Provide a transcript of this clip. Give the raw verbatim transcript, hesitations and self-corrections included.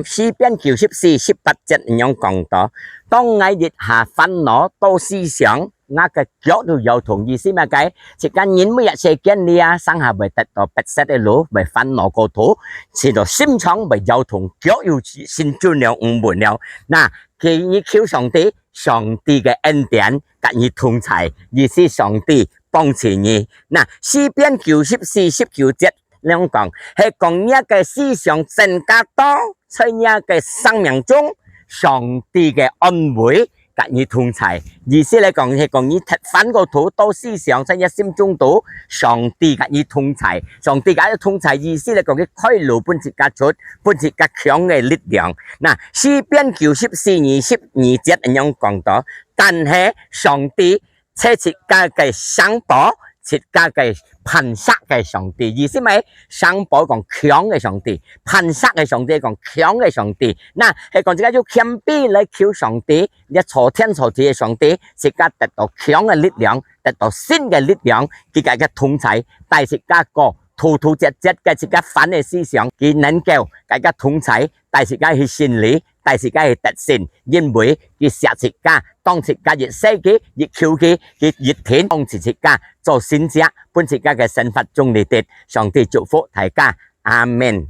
詩篇九十四十八節恁樣講到：當𠊎一下煩惱到思想，𠊎个腳就搖動。意思麼个？自家人每一世間裡啊，生下會得到逼塞个路，會煩惱過頭，使到心腸會搖動，腳又心就了毋穩了。那，佢你求上帝，上帝个恩典佮你同在，意思上帝幫助你。那，詩篇九十四十九節 恁樣講，係講若个思想增加到在若个生命中，上帝个安慰佮你同在。意思來講，係講你忒煩過頭到思想，在若心中肚，上帝佮你同在。上帝佮你同在，意思來講，佢開路分自家出，分自家強个力量。那，詩篇九十四二十二節恁樣講到：但係上帝 係自家个城堡，自家个磐石个上帝。意思麼个？城堡講強个上帝，磐石个上帝講強个上帝。那，係講自家有謙卑來求上帝，這造天造地个上帝，自家得到強个力量，得到新个力量，佢个同在，帶自家過 突突折折个自家煩个思想，佢能夠佮自家同在，帶自家去勝利，帶自家去得勝，因為佢惜自家，當自家一世紀，一求佢，佢一定幫助自家做神蹟，分自家个生活中裡得。上帝祝福大家，阿門。